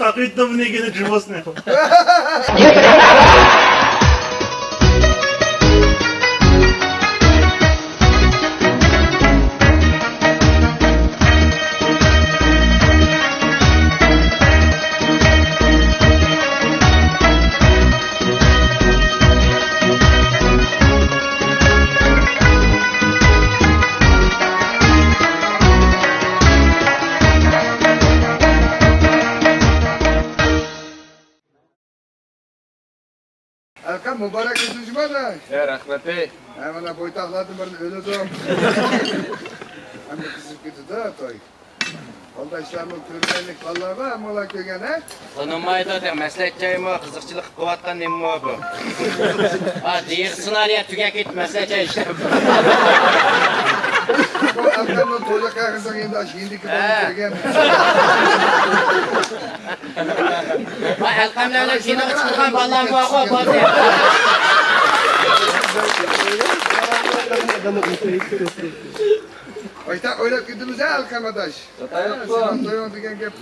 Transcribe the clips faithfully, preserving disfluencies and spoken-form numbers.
Какой-то мне не чувствую. ئەلقەم، مۇبارەك ئېيتىڭ جۇمۇ ئادا. يا، رەھمەت ئەي. ھە، مانا بويتاقلاردىن بىرىنى ئۆلىدۇ. ئەمدى قىزىپ كېتىدۇ توي. يولداشلارمۇ كۆرگەنلىك بالىلار بار، ئەمما ئۇلار كۆرگەن، ھە؟ تونۇمايدۇ دە، مەسلىھەت جايمۇ، قىزىقچىلىق قىلىۋاتقان نېمىمۇ بۇ؟ ھە، دېيىر سېنارىيە تۈگەپ كېتىپ، مەسلىھەت جاي ئىشلەپ. بۇ ئەلقەمنىڭ تويلۇق قەغىزىنىڭ يېنىدا ئاشۇ ھىندىكى بالىنى ھە. كۆرگەن. ۋاي، ئەلقەملەر بىلەن كىنوغا چىقىدىغان بالىلارمۇ بارغۇ، بولدى. قايتا ئويلاپ كېتىمىز ھە، ئەلقەم ئاداش. سېنىڭ تويۇڭ دېگەن گەپ.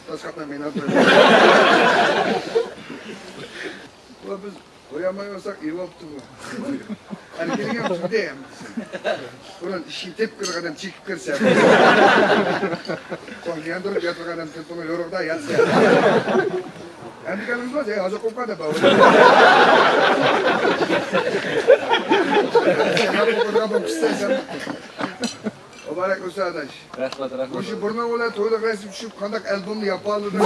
تاشقاپنى مېنىڭ تويۇم. بۇ بىز قويالماي قالساق ئېۋاپتۇ بۇ. ئەنە كېلگەن تۈگدى ھەممىسى. بۇرۇن ئىشىكنى تېپىپ كىرگەن ئادەم چېكىپ كىرسە. سوڭ ياندۇرۇپ ياتىدىغان ئادەم تېلېفونغا يورۇقتا ياتسا. ئەمدى كەلگىنىمىز بار، ھازىر قوپقان دەپ باۋۇر. سەن قوپقان بولۇپ كىرسەن سەن. مۇبارەك بولسۇن ئاداش. رەھمەت، رەھمەت. مۇشۇ بۇرنۇڭ بىلەن تويلۇق رەسىم چۈشۈپ، قانداق ئالبومنى ياپالىدىڭ؟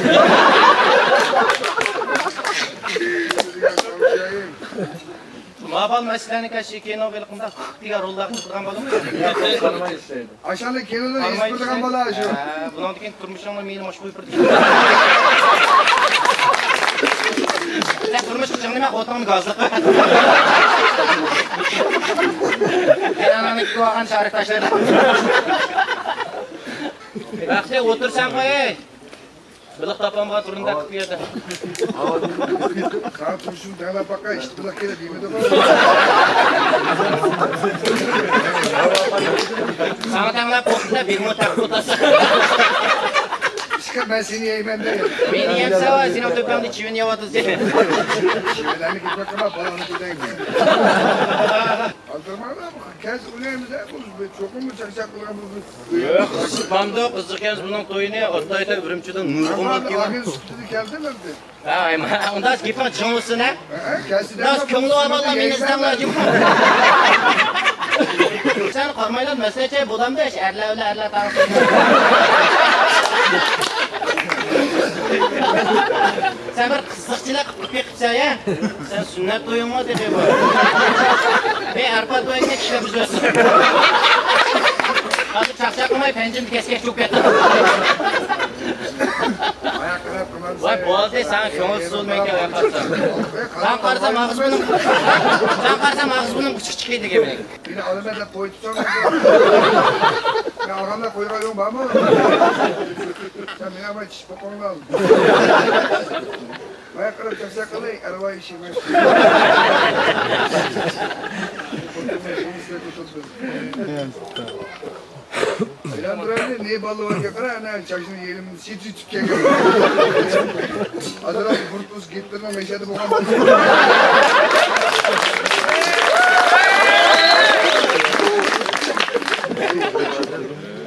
ماۋۇ بالا مەسىلەنى كەشى كىنو بېلىقىمدا دېگەن روللارغا چىقىدىغان بالىمۇ؟ ئاشۇنداق كىنولار يېزىپ تۇرىدىغان بالا شۇ. ھە، بۇنىڭدىن كېيىن تۇرمۇشۇڭنى مېنى مۇشۇ قويۇپ بېرىدۇ. سەن تۇرمۇشقا چىقىڭ دېمە، خوتۇنۇڭنى گازلىق قىل. ئەنە ئاناڭنىڭ ئىككى بولغان شارىك تاشلىرى. ۋاقتى ئولتۇرساڭ قوي. بېلىق تاپالمىغان تۇرۇم دەپ بۇ يەردە. ساڭا تۇرۇشۇم دەڭلەپ باققان ئىت بېلىق كېلىپ يېمىدىغۇ. ساڭا دەڭلەپ قوپتۇ دە بىگمۇ تەق قوتاسا. ئىشقىلىپ مەن سېنى يەيمەن دە. مېنى يەمسەن ۋاي، سېنىڭ تۆپەڭدە چىۋىن يەۋاتىدۇ سېنى. چىۋىنلەرنى كېتىپ قىلما، بالامنى كۆتەيمەن. ئالدىرىماڭلار، كەلسە ئوينايمىز ھە، بۇ چوقۇم بۇ چاقچاق قىلغان بۇ. ياخشى، بامدۇ قىزىق ئىكەنسىز بۇنىڭ تويىنى، ئاتلايتا ئۈرۈمچىدىن نۇرغۇن بولۇپ كېلىڭ. ئاكىنىڭ سۈپىتىدە كەلدىم ئەمدى. ھە، ئۇنداق گېپىڭ چىڭ بولسۇن ھە. ھە، كەلسە دەپ كۆڭلى بار بالىلار مېنى ئىزدەڭلار جۇمۇ. سەن قارىمايلا مەسلىھەتچى بولامدۇ ئەرلەر بىلەن ئەرلەر تارتىشىپ. سەن بىر قىزىقچىلىق قىلىپ بېقىپسەن يا. سەن سۈننەت تويۇڭمۇ تېخى بۇ؟ بىر ئەرپا تويۇڭنى كىشىلەر بۇزۇۋەتسۇن. ھازىر چاقچاق قىلماي پەنجىمنى كەسكەك چوپ كەتتىم. ۋاي بولدى، ساڭا كۆڭۈلسىز بولمايدىكەن ۋاي قارىسام. ساڭا قارىسام ئاغزى بۇرنۇم، ساڭا قارىسام ئاغزى بۇرنۇم ئۇچۇق چىقىدىكەن مېنىڭ. مېنى ئالىمەن دەپ قويۇپسەن. مەن ئالغاندا قويغان يوق بارمۇ؟ سەن مېنى ئالماي چىشىپ باققىنىڭنى ئال. مايا قىلىپ تەپسىر قىلدى، ئەرۋايى شىمەن. ئايلاندۇرايلى، نى بالىلارغا قارا، ئەنە چاچنى يېرىم سىتى تۈتكەن. ئازراق بۇرۇتلۇس گىتلېرنىڭ مەشەدە بولغان.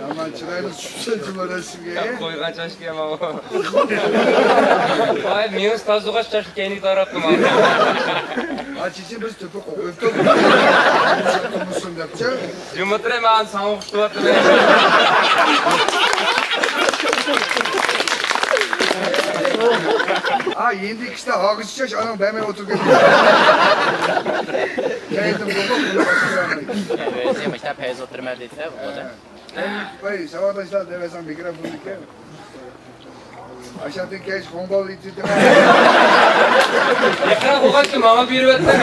ئامان چىرايلىق چۈشۈپسەن جۇما رەسىمگە. قويغان چاچكەن ماۋۇ. ۋاي مېڭىسى تازىلىغاچ چاچنى كەينىگە تاراپتىما. ئاچىچى بىز تۆپە قوقۇپ تۇردۇق. تۇرمۇشۇم دەپچە. جۇمۇترى مەن ساڭا ئوخشىتىۋاتىمەن. ھا، يېنىدىكى كىشىلەر ھاغىچ چاچ ئاناڭ بەرمەي ئولتۇرۇپ كەتتى. كەينىدىن بولۇپ، بۇنى باشقا ئۆزى مۇشتا پەيز ئولتۇرىمەن دېدى-دە، بۇ. ۋاي، ساۋاقداشلار دەۋەرسەڭ بىكرەم بولىدىكەن. ئاشاقتىن كەچ خۇڭباۋ ئېيتىۋېتىمەن. بىكرەم بولغاچقا ماڭا بېرىۋەتتىڭ.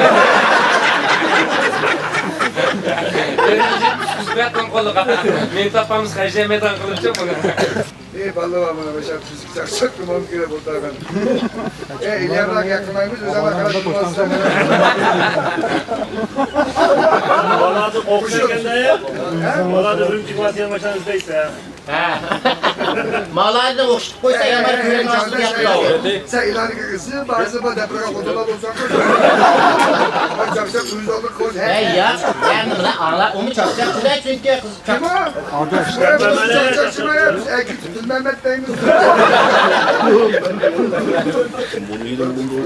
بەتنىڭ قولىغا. مېنى تاپامىز خەجلەيمەيدىغان قىلىپچۇ بۇنى. ئەي بالىلار، مانا مۇشۇ تۈزۈك چاقچاق گۇمان كېلىپ ئولتۇرغان. ئەي ئىليارلار گەپ قىلمايمىز، ئۆزۈڭلار قاراپ تۇرۇۋالساڭلار. بالىلارنى ئوخشايدىغان، بالىلارنى ئۈرۈمچىگە بارسا يەنە ماشىنا ئىزدەيسەن. ھە. مالايدىن ئوخشىتىپ قويسا يامان كۆرۈنمەس دېگەن. سەن ئىلانىغا قىزىم، بارسا بار دەپ قويغان خوتۇنلار بولساڭ. چاقچاق كۆز ئالدىغا قوي. ھەي ياق، مەن بۇنى ئاڭلاپ ئۇمۇ چاقچاق قىلدى چۈنكى قىز. كىم ئۇ؟ ئاداش. چاقچاق قىلمايمىز، ئەكېتىپ دىلمەمەت دەيمىز.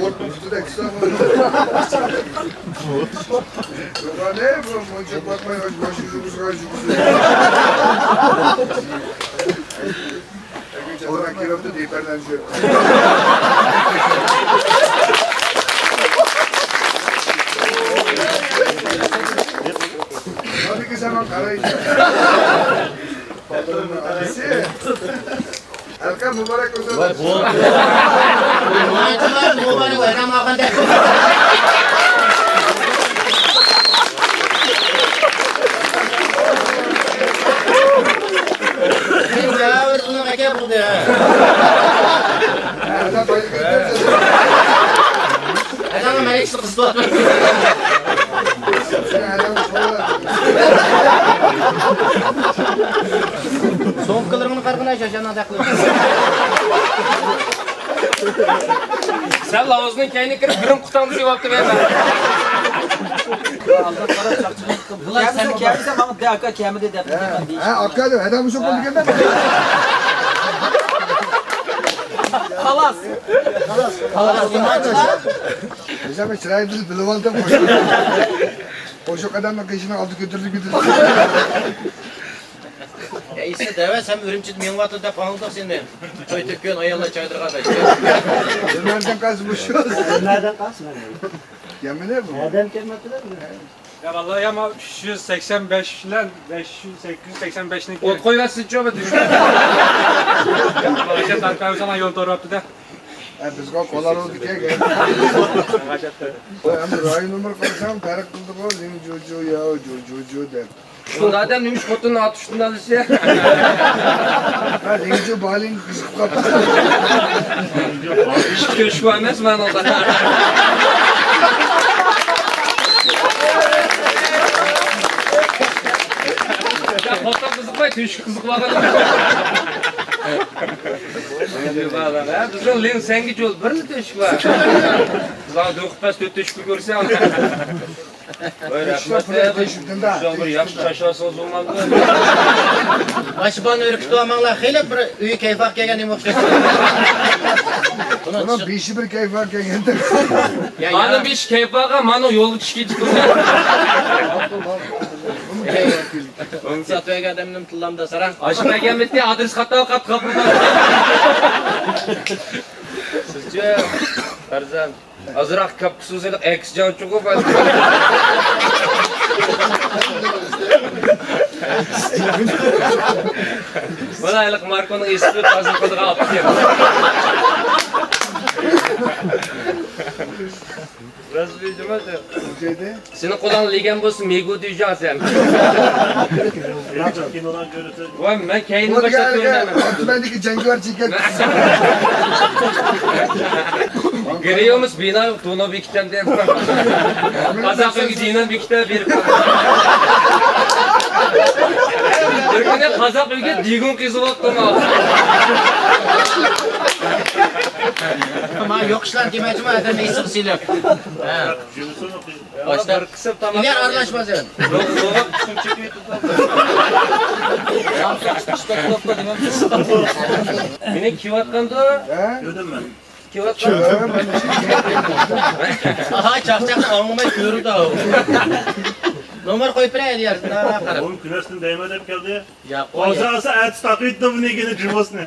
ئوتنىڭ ئۈستىدە كىسا. يوغان ئەي بۇ مۇنچە باقماي ماشىنا يۈرگۈزگەن يۈرگۈزگەن. ئەلقەم مۇبارەك بولسۇن. ۋاي، بولدى. مۇبارەك، مۇبارەك، ۋەيران قىلغاندا. سومكىلىرىڭنى قارىغىنا شاشانادەك قىلىپ. سەن لاۋزنىڭ كەينىگە كىرىپ، بىرىم قۇتاڭنى سېۋاپتىمەن مەن. كەلمىسە، كەلمىسە ماڭا دە، ئاكا، كەلمىدى دەپ. ھە، ئاكا دەپ، ھەدە مۇشۇ بولىدىكەن دەپ. خالاس. خالاس. بىز ھەم چىرايىمىزنى بىلىۋالدۇق. قوشۇق ئادەمنىڭ قېشىنىڭ ئالدى كۆتۈرۈلۈپ كېتىدۇ. يا ئىسا دەۋە، سەن ئۈرۈمچىدە مېڭىۋاتىدۇ دەپ ئاڭلىدۇق سېنى. توي تۆككەن ئاياللار چايدۇرغان. نېمەدىن قالسا مۇشۇ. نېمەدىن قالسا مانا. يا مانا بۇ. نەدىن كەلمەپتىلەر؟ يا ۋاللاھى، يا ما ئۈچ يۈز سەكسەن بەش بىلەن بەش يۈز، سەككىز يۈز سەكسەن بەشنىڭكى. ئوت قويۇۋەتسىنچۇ بۇ دۈشمەن. ئاشۇ تارقاۋساڭ يول توراپتۇ-دە. ھە، بىزگە قولار بولدى كەلگەن. ھەم رايون نومۇر قويسام پەرق قىلدىغۇ، زىڭ جۇ جۇ ياۋ جۇ جۇ جۇ دەپ. بۇنداق ئادەم نېمىش خوتۇننى ئات ئۈستىدىن ئالىسى؟ ھە، زىڭ جۇ بالىڭ قىزىقىپ قاپتۇ. ئىشقا كۆشۈپ ئەمەس مەن ئۇندا. خوتۇن قىزىقماي، تۆشۈك قىزىقىپ ئالغان. ھە، بىزنىڭ لىڭ سەنگە جول بىرلا تۆشۈك بار. بىزگە دۇقۇپ پەس تۆت تۆشۈكنى كۆرسەڭ. ۋاي، رەھمەت. شۇ بىر ياخشى چاچ ئالسىڭىز بولمامدۇ؟ ماشۇ بالىنى ئۈركۈتۈۋالماڭلار، خېلى بىر ئۆيى كەيپاق كەلگەن نېمە ئوخشاش. بۇنىڭ بېشى بىر كەيپاق كەلگەندە. يا، يا. ئانىڭ بېشى كەيپاق، مانا يولغا چۈشۈپ كېتىپتۇ. ساتىۋەرگەن ئادەمنىڭ تىللامدا ساراڭ. ئاشۇ بەرگەنمىتى ئادرېس خاتا قاپقاپتۇ. سىزچە، پەرزەنت؟ ئازراق كاپكا سۇ سېلىپ ئەكسىچاڭ چوقۇم بار. مانا ھېلىقى ماركونىڭ ئېسىقى تازىلىق قىلىدىغان ئاپتېك. راست دېدىم-ھە سەن. سېنىڭ قولۇڭ لېگەن بولسا مېگۇ دېيجاڭ سەن. ۋاي، مەن كەينىدىن باشلاپ كۆرۈنەمەن. ئوتتۇمەندىكى جەڭگىۋار چېكەت. گرېيومىس بىنا تونۇ بېكىتەم دەپ. قازاق ئۆيگە دىنان بېكىتە بېرىپ. بىر كۈنى قازاق ئۆيگە دىگۇن قېزىۋاپتۇ. مانا يوق ئىشلار دېمەكچىمەن، ئادەمنى ئېسىغا سېلىپ. ھە. باشتا. بىر قىسىم تاماق. ئىليار ئارىلاشما سەن. مېنى كېۋاتقاندۇ. ھە؟ كۆردۈم مەن. كېۋاتقان. ئاھا، چاقچاقنى ئاڭلىماي كۆرۈپ تۇر. نومۇر قويۇپ بېرەي، ئىليار. قارا. ئوغلۇم كۈنەشتىن دەيمەن دەپ كەلدى. يا، قوي. ھازىر ئەتە تاقىيتتى بۇنى كېلىپ جۇمۇسنى.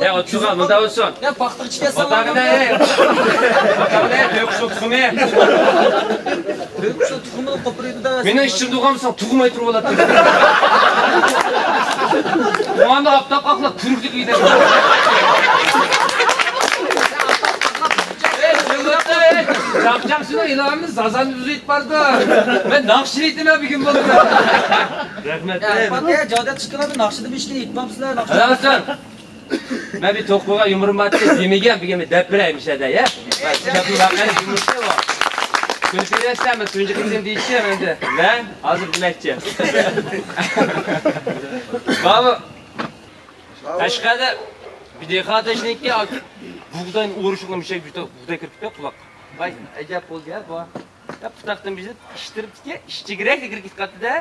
يا، ئوتتۇرىغا، مۇنداق بولسۇن. يا، پاختىغا چىقىۋەتسەڭ. ئوتاغىدا، ئەي. ئوتاغىدا، ئەي، تۆكۈشنىڭ تۇخۇمى. تۆكۈشنىڭ تۇخۇمىنى قوپۇرىدۇ-دە. مېنىڭ ئىچىمدە ئۇرغانمىساڭ، تۇغماي تۇرۇۋالاتتىم. ئۇ ئاندا ئاپتاپقا ئاقلاپ، كۈرۈكلۈك يېدى. چاقچاقچىنىڭ ئىلاھىمىز زازانى ئۆزى ئېيتىپ بارىدۇ. مەن ناخشىنى ئېيتىمەن بۈگۈن بولدى. رەھمەت. يا، پاتىيا جادە چىققىنىڭدا ناخشىدا بىر ئىككىنى ئېيتمامسىلەر، ناخشا. مەن بىر توقۇغا يۇمۇرۇم بارتى، دېمىگەن، بۈگۈن دەپ بېرەي مۇشەدە، يە. كەپىل ۋەقەنى يۇمۇرتى بار. كۈلۈپ بېرەسەن، مەن تۇنجى قېتىم دېيىشىم ئەمدى. مەن ھازىر دېمەكچى. بابا، قەشقەردە بىر دېھقان ئاداشنىڭكى بۇغداينى ئورۇشۇغىلى مۇشەگە بىر بۇغداي كىرىپ كېتىپتۇ قۇلاققا. ۋاي، ئەجەب بولدى يا بۇ. يا پۇتاقتىن بېشىپ ئىشتىرىپتىكى، ئىشچىگىرەك كىرىپ كېتىپتىدە.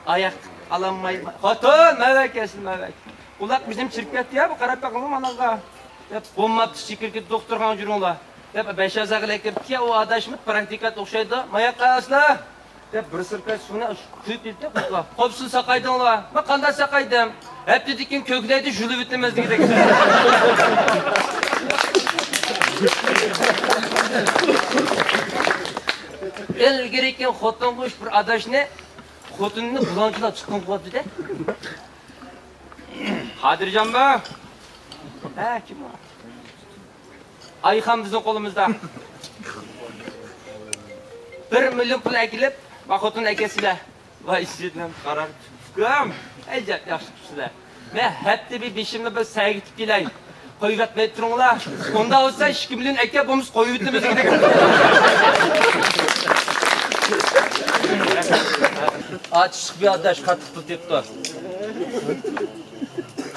ئاياق ئالالماي. خوتۇن، مەۋەكەسىل مەۋەك. قۇلاق بېشىم چىرىپ كەتتى يا بۇ، قاراپ بېقىڭلار ماناڭغا. دەپ بولماپتۇ، ئىچى كىرىپ كېتىپ دوختۇرخانىغا جۈرۈڭلار. دەپ بەش ھازا قىلىپ كىرىپتىكى، ئۇ ئاداشمۇ پراكتىكانت ئوخشايدۇ. ماياققا ئاسلا. دەپ بىر سىركاش سۇنى قۇيۇپ بېرىپتۇ قۇتقا. قوپسۇن ساقايدىڭلار. مەن قانداق ساقايدىم؟ ھەپتىدىن كېيىن كۆكلەيدۇ، يۇلۇۋېتىمىز دېگۈدەك. ئىلگىرىكى خوتۇن قوش بىر ئاداشنى، خوتۇنىنى بۇلاڭچىلاپ چىققان قىلىۋاتىدۇ-دە. قادىرجان بۇ. ھە، كىم ئۇ؟ ئايخان بىزنىڭ قولىمىزدا. بىر مىليون پۇل ئەكېلىپ، ما خوتۇن ئەكەلسىلە. ۋاي ئىشىدىن قاراپ، ئۇكام، ئەجەب ياخشى قىپسىلە. مەن ھەپتە بىر بېشىمنى بىر سەگىتىپ كېلەي. قويۇۋەتمەي تۇرۇڭلار. ئۇنداق بولسا ئىككى مىليون ئەكەپ بولمىسا قويۇۋېتىمىز دېگۈدەك. ئاچىقلىق بىر ئاداش قاتتىق پۇل تېپىپتۇ.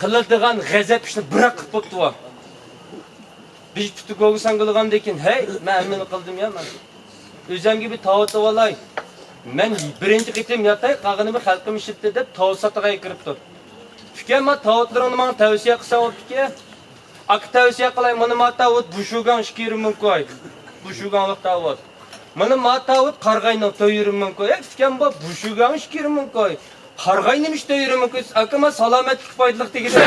قىلىدىغان غەزەپ ئىشنى بىراق قىلىپ بوپتۇ. بىر پۇتى گوگا ساڭگىلىغاندىن كېيىن، ھەي، مەن ھەممىنى قىلدىم يا مەن. ئۆزەمگە بىر تاۋۇت ئېلىۋالاي. مەن بىرىنچى قېتىم ياتاي، قالغىنىمۇ خەلقىم ئىشلىتتى دەپ تاۋۇت ساتىدىغان كىرىپتۇ. ئۇكام، ما تاۋۇتلىرىڭنى ماڭا تەۋسىيە قىلساڭ بوپتىكەن. ئاكا تەۋسىيە قىلاي، مانا ما تاۋۇت بۇشۇگاڭ ئىككى يېرىم مىڭ كوي. بۇشۇگاڭلىق تاۋۇت. مانا ما تاۋۇت قارىغاينىڭ تۆت يېرىم مىڭ كوي. ئەي ئۇكام، بۇ بۇشۇگاڭ ئىككى يېرىم مىڭ كوي. قارىغاي نېمە ئىش تۆت يېرىم مىڭ كوي؟ ئاكا، ما سالامەتلىككە پايدىلىق دېگۈدەك.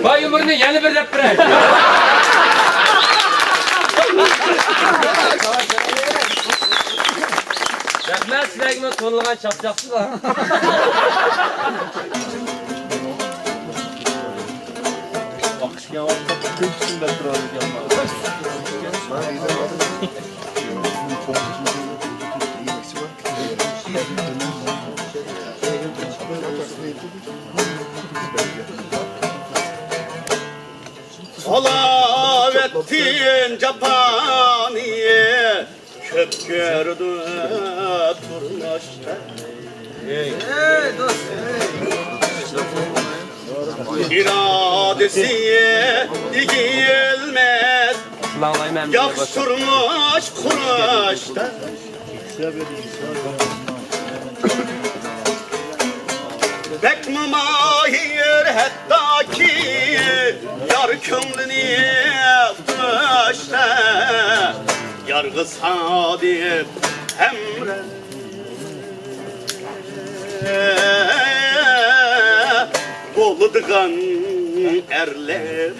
باي يۇمۇرنى يەنە بىر دەپ بېرەي. رەھمەت سىلەرگىمۇ تونۇلغان چاقچاقسىلەر. سالاۋەتتىن جاپانى كۆپ كۆردى تۇرمۇشتا. ئىرادىسى ئېگىلمەس ياخشى تۇرمۇش قۇرۇشتا. بەكمۇ ماھىر ھەتتاكى يار كۆڭلىنى تۇتۇشتا. يارغا سادىق ھەمراھ بولىدىغان ئەرلەر.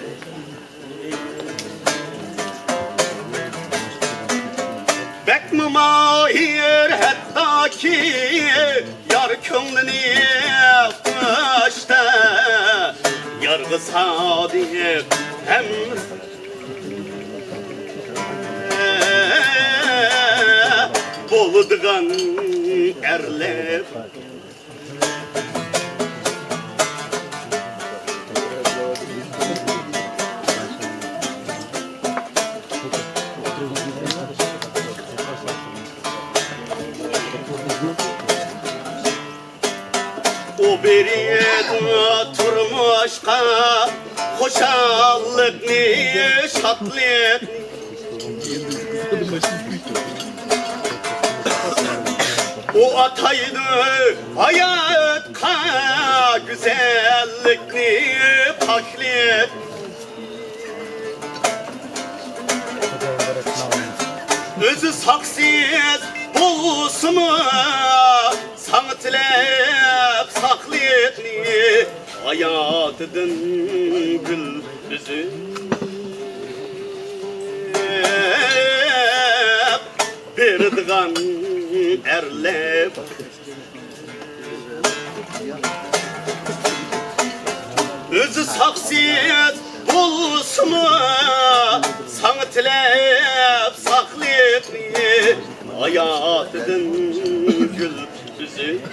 بەكمۇ ماھىر ھەتتاكى يار كۆڭلىنى تۇتۇشتا. يارغا سادىق ھەمراھ بولىدىغان ئەرلەر. ئۇ بېرىدۇ تۇرمۇشقا خۇشاللىقنى، شادلىقنى. ئۇ ئاتايدۇ ھاياتقا گۈزەللىكنى، پاكلىقنى. ئۆزى ساقسىز بولسىمۇ، ساڭا تىلەپ ساقلىقنى، ھاياتىدىن گۈل ئۈزۈپ بېرىدىغان ئەرلەر بار. ئۆزى ساقسىز بولسىمۇ، ساڭا تىلەپ ساقلىقنى، ھاياتىدىن گۈل ئۈزۈپ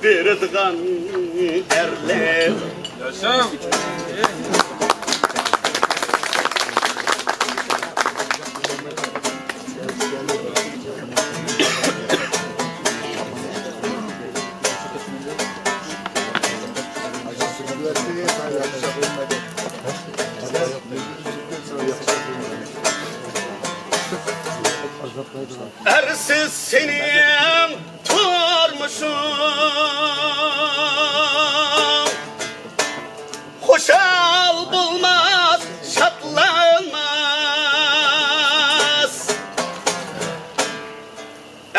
بېرىدىغان ئەرلەر. ئەرسىز سېنىڭ تۇرمۇشۇڭ، خۇشال بولماس، شادلانماس.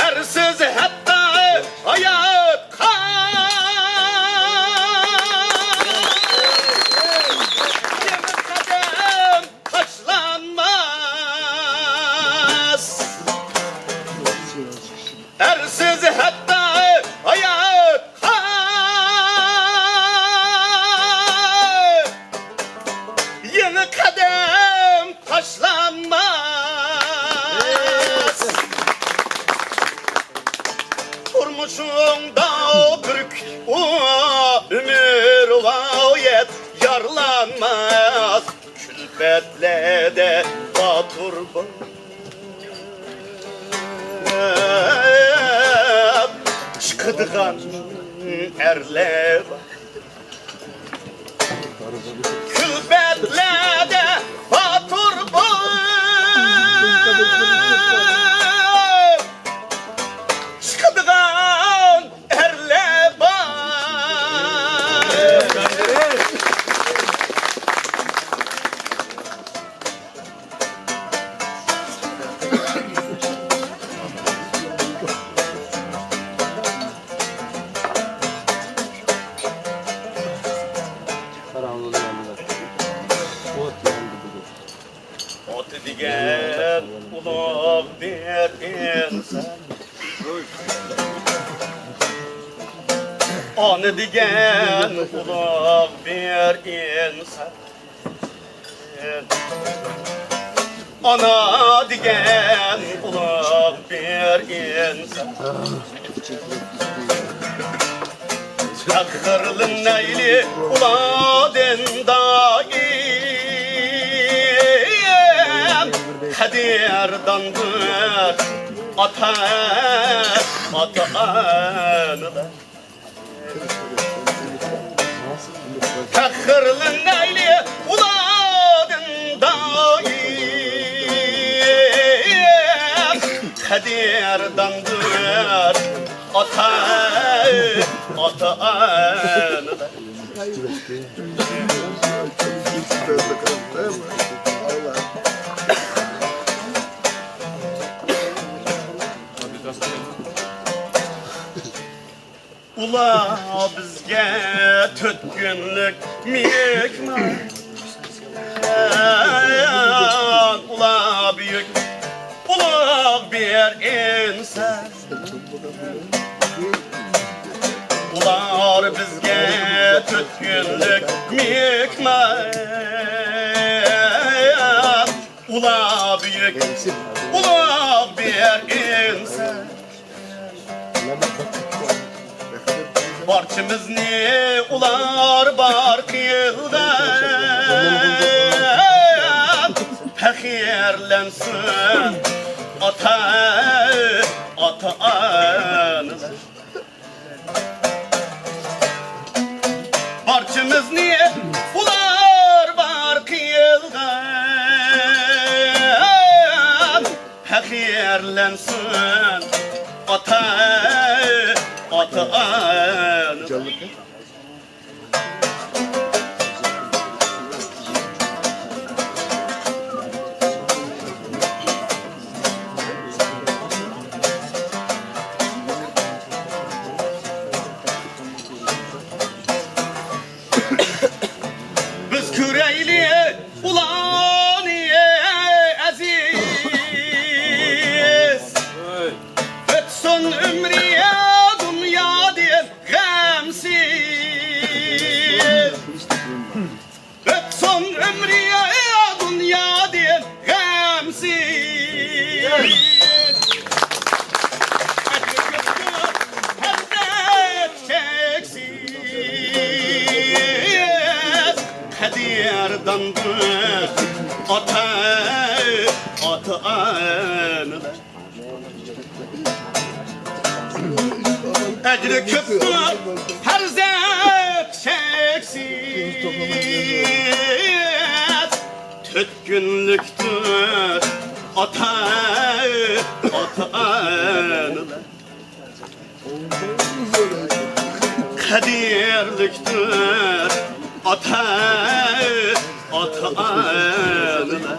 ئەرسىز ھەتتا ھاياتقا يېڭى قەدەم تاشلانماس. ئەرسىز ھەتتا ھاياتقا يېڭى قەدەم تاشلانماس. تۇرمۇشۇڭدا بۈركۈت ئۇ ئۆمۈر غايەت يارىلانماس. كۈلپەتلەردە باتۇر بولۇپ چىقىدىغان ئەرلەر بار. كۈلپەتلەردە باتۇر بولۇپ چىقىدىغان ئەرلەر بار. ئوت دېگەن ئۇلۇغ بىر ئىنسان. ئانا دېگەن ئۇلۇغ بىر ئىنسان. ئانا دېگەن ئۇلۇغ بىر ئىنسان. پەخىرلىنەيلى ئۇلاردىن دائىم، قەدىرداندۇر ئاتا، ئاتا-ئانىلار. پەخىرلىنەيلى ئۇلاردىن دائىم، قەدىرداندۇر ئاتا، ئاتا-ئانىلار. ئۇلار بىزگە تۆت كۈنلۈك مېھمان. ئۇلار بۈيۈك، ئۇلار بىر ئىنسان. ئۇلار بىزگە تۆت كۈنلۈك مېھمان. ئۇلار بۈيۈك، ئۇلار بىر ئىنسان. بارچىمىزنى ئۇلار بار قىلغان. پەخىرلەنسۇن ئاتا، ئاتا-ئانىلار. بارچىمىزنى ئۇلار بار قىلغان. پەخىرلەنسۇن ئاتا، ئاتا-ئانا. بىز كۆرەيلى ئۇلارنى، ئەزىز ئۆتسۇن ئۆمرى دۇنيادىن غەمسىز. پەرزەنت چەكسىز. قەدىرداندۇر ئاتا، ئاتا-ئانىلار. ئەجرى كۆپتۇر پەرزەنت چەكسىز. تۆت كۈنلۈكتۇر ئاتا، ئاتا-ئانىلار. قەدىرلىكتۇر ئاتا، ئاتا-ئانىلار.